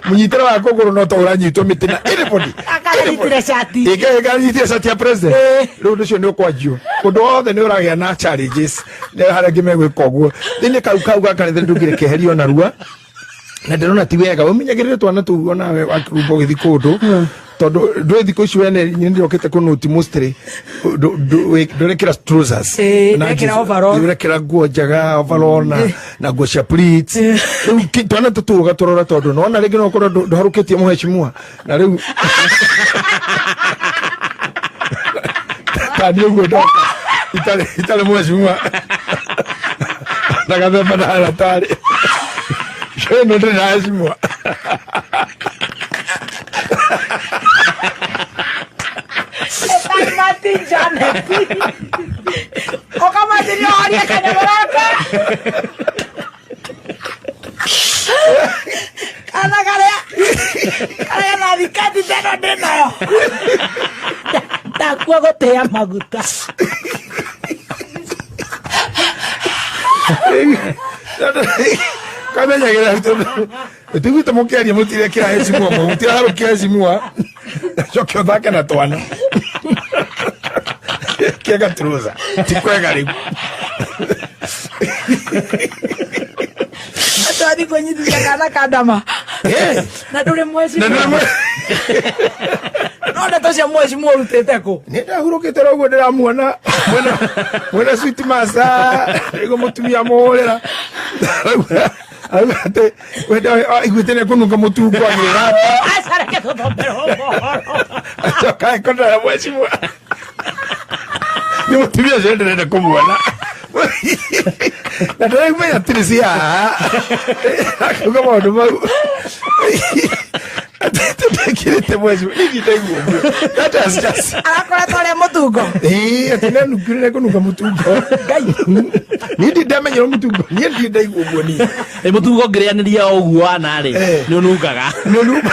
Mũnyitĩre wa kũgũrũ no ta ũranyitwo mĩtĩ na anybody. Akanyitire cati. Ĩngĩ cati ya president. Rĩu ũndũ ũcio nĩ ũkwanjio. Ũndũ wothe nĩ ũragĩa na challenges. Nĩ harĩa angĩ megwĩka ũguo. Thĩinĩ kau kau gaka nĩ ndũngĩrekeherio narua. Na ndĩrona ti wega. Ũmenyagĩrĩre twana tũu onawe wakĩrumba ũgĩthiĩ kũndũ. Tondũ ndũĩ thikũ ici wene nĩ ndĩrokĩte kũnũti mostly ndũrekĩra trousers. Ĩĩ, Na ndekĩra jeans. overall. Ũrekĩra nguo njega overall na nguo cia pleats. Rĩu twana tũtũ ũgatũrora tondũ nona rĩngĩ no ũkorwo ndũharũkĩtie mũheshimiwa na rĩu tani ũguo ndoka itarĩ mũheshimiwa na gathemba ndahana tarĩ ĩno ndĩrĩ na heshimiwa. Ĩtai Martin Janet. Ũkamatini orie kanyamũ gaka. Kana karĩa na thikati teno ndĩ nayo. Ndakua gũtĩa maguta. Kamenyagĩra tiguite mũkĩaria mũtirekĩra heshimiwa mũtiraharũkia heshimiwa coke ũthake na twana kĩega truza ti kwega rĩu. Twathi kũnyitithia kana kandama. Eh, Na ndũrĩ na mwecimu. ndũrĩ No ndeto cia mwecimu ũrutĩte kũ? Nĩ ndahurũkĩte ro ũguo ndĩramuona mwena sweet masa nĩguo mũtumia mũhũrĩra auga atĩ wenda aiguĩte nĩ kũnunga mũtungo agĩra. Aca reke tũthomere ũhoro. Acoka akonera mwecimu nĩ mũtumia ũcio ndĩrenda kũmuona na ndĩraigua tirĩ cia haha akiuga maũndũ mau atĩ mwecimu niĩ ndaigua ũguo. That was just Arakoretwo arĩa mũtungo. Ĩĩ, atĩ nĩanungire nĩkũnunga mũtungo. Niĩ ndirĩ ndamenyera mũtungo, niĩ ndirĩ ndaigua ũguo niĩ. Ĩ mũtungo ngĩrĩanĩria o ũguo wana rĩ Eh. nĩ ũnungaga. Nĩ ũnunga.